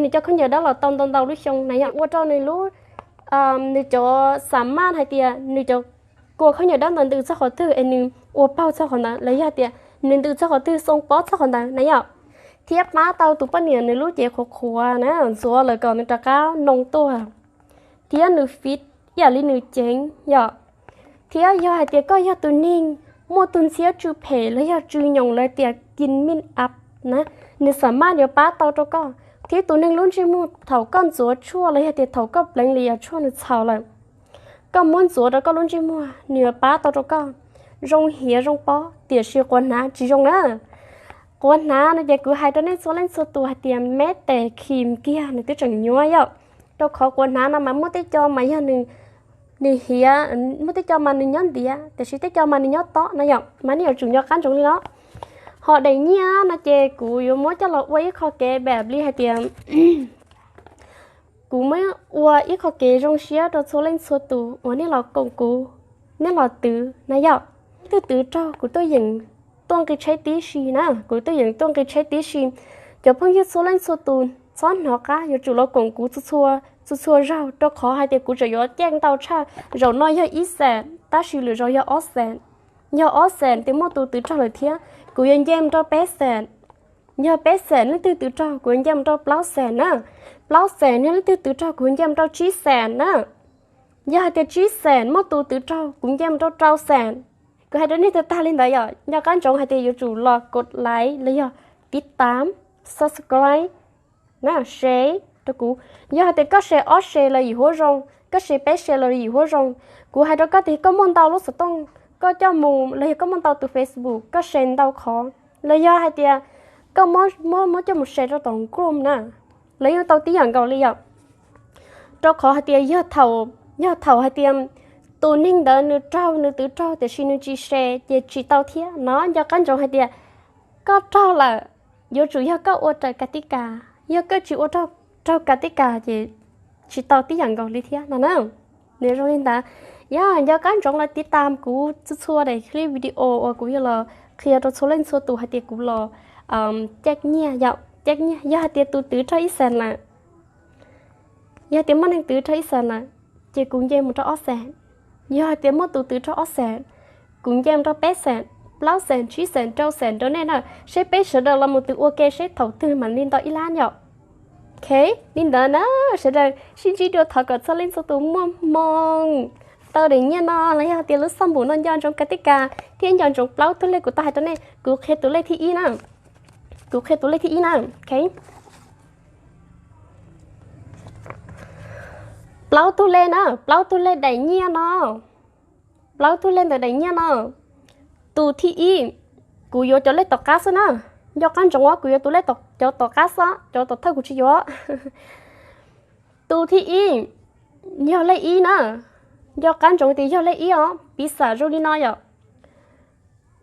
Nws cov khaub ncaws dawb los tau ntau ntau lub xyoo na yom, ua rau nws lub, nws cov xa maj hais tias nws cov kua khaub ncaws dawb ntawd ntws txog qhov twg es nws ua paug txog qhov ntawd los yog tias nws ntws txog qhov twg xoo pob txog qhov ntawd na yom. Thiab pab tau tus poj niam nws lub cev qhuav qhuav na, ntxuav lawm kom nws rov qab noo tuaj, thiab nws fit ib yam li nws ceev yom. Thiab yog hais tias koj yog tus neeg muaj tus ntxhiab tsw phem los yog tsw nyoos lawv tias kis mij ap na, nws xa maj yuav pab tau rau koj. Thiab tus neeg lub ntsej muag thaum koj ntxuav tshuaj los yog tias thaum koj pleev li yam tshuaj nws txhaum lawm, koj muab ntxuav rau koj lub ntsej muag nws yuav pab tau rau koj. Zoo hiav zoo pob tiam sis quav hnav tsis zoo na. Quav hnav no ces kuv hais rau nej txhua leej txhua tus hais tias me tes khim kiag nws twb tseem nyuaj yom. Rau qhov quav hnav no mas muaj tej co mas yog nws hiav, muaj tej co mas nws nyob ntiav tiam sis tej co mas nws nyob tob na yom, mas nej yuav tsum nco qab ntsoov li no. Ho daim nyiaj no ces kuv yuav muab coj los ua ib qho kev npaum li hais tias kuv muab ua ib qho kev zoo siab rau txhua leej txhua tus uas nej los koom kuv, nej los twv na yom. Leej twg twv raug kuv tuaj yeem tuaj nqi tsheb tib si na, kuv tuaj yeem tuaj nqi tsheb tib si. Cov phooj ywg txhua leej txhua tus txhob hnov qab, yuav tsum los koom kuv txhua txhua zaug rau qhov hais tias kuv tseem yuav caij ntau tshaj zaum no yog ib xees tab sis lwm zaus yog ob xees. Yog ob xees ces muaj tus twv raug lawm thiab, kuv yuav nce mus rau peb xees. Yog peb xees leej twg twv raug kuv yuav nce mus rau plaub xees na. Plaub xees yog leej twg twv raug kuv yuav nce mus rau tsib xees na. Yog hais tias tsib xees muaj tus twv raug kuv nce mus rau rau xees. Kuv hais rau nej tag tag li ntawd yom, nco qab ntsoov hais tias yuav tsum los kos like los yog tiv tam, subscribe na, share rau kuv. Yog hais tias koj share ob share los yim huab zoo, koj share peb share los yim huab zoo. Kuv hais rau koj tias koj muaj ntau lub xov tooj koj coj mus los yog koj muaj ntau tus Facebook koj share ntau qhov, los yog hais tias koj muab muab muab coj mus share rau tom group na, los yeej tau tib yam nkaus li yom. Rau qhov hais tias yog thaum, yog thaum hais tias tus neeg ntawd nws raug, nws twv raug tiam sis nws tsis share ces tsis tau thiab no. Nco qab ntsoov hais tias koj raug lawm, yuav tsum yog koj ua raws kav tib kas, yog koj tsis ua raug kav tib kas ces tsis tau tib yam nkaus li thiab no na. Nws zoo li ntawd, yog nco qab ntsoov los tiv tam kuv txhua txhua daim clip video uas kuv yog los qhia rau txhua leej txhua tus hais tias kuv los caij nyiaj yom, caij nyiaj. Yog hais tias tus twv raug ib xees lawm, yog tias muaj neeg twv raug ib xees lawm, ces kuv nce mus rau ob xees. Yog hais tias muaj tus twv raug ob xees, kuv nce mus rau peb xees, plaub xees, tsib xees, rau xees rau nej na, seb peb sawv daws los mus twv ua ke seb thaum twg mam li nto ib lab yom. Ok, li ntawd na, sawv daws sib ntsib dua, thov kom txhua leej txhua tus muaj hmoo tau daim nyiaj no los yog tias lub xab npum no nco ntsoov kav tib kas thiab nco ntsoov plaub tug lej kuv tau hais rau nej. Kuv qhia tus lej thib ib na, kuv qhia tus lej thib ib na, ok. Plaub tug lej na, plaub tug lej daim nyiaj no, plaub tug lej ntawm daim nyiaj no. Tus thib ib, kuv yuav cov lej tom qab xwb na, nco qab ntsoov kuv yuav tus lej, cov tom qab xwb, cov tom thawj kuv tsis yuav. Tus thib ib yog lej ib na, nco qab ntsoov tias yog lej ib os, piv xam zoo li no yom.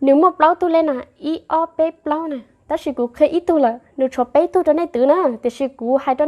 Nws muaj plaub tug lej na, ib ob peb plaub na, tab sis kuv qhia ib tug lawm, nws tshuav peb tug rau nej twv na, tiam sis kuv hais rau